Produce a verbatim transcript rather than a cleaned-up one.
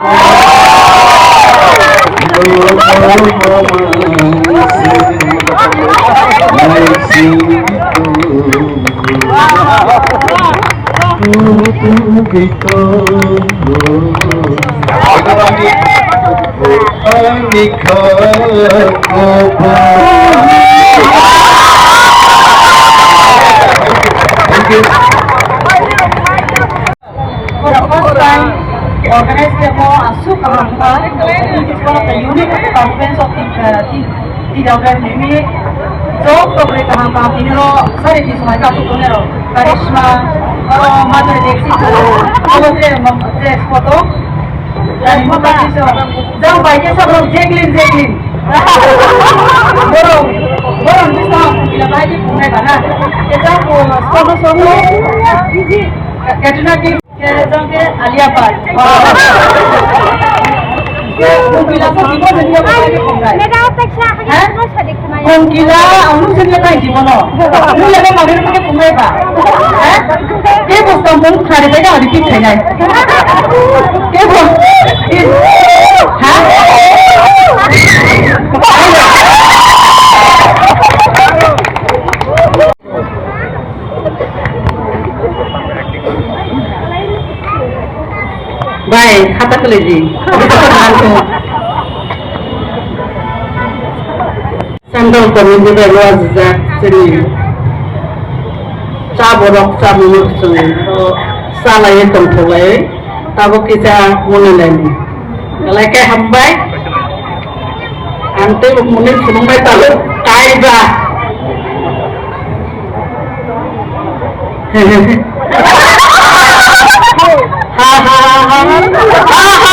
For the first time, organize khe mo aswk kaham kha. It is one of the unique performance of the, uh, the, the Downtown Mimi. Job to bwrwi kaham kaham tini ro sari di somai ka aswk tongnai ro. Karishma, oro Madhuri Dixit, oro je, je photo. Jang bai khe sabo Jacqueline, Jacqueline. Borok, borok ni sama pukila bai di punai bana. Kita ko, sabo sabo. Katrina Kaif, jang ke Alia Bhatt. Pukila ko di bo dunia bai di punai. Hah? Kongkila, ang nung sini tadi di mana? Nung lagi mampir pakai kumai ba? Hah? Ke bos kampung sari tadi ada di kai nai. Ke bos? Ha? Bai, khata kwlai di. Central Committee bai luajak chini cha borok cha mwnwi chwng chalaiwi tongthoklai tabuk kisa mwnwi laini belai khe hambai. Ang tei bo mwnwi phunukbai tabuk kaiba. Ha ha ha ha.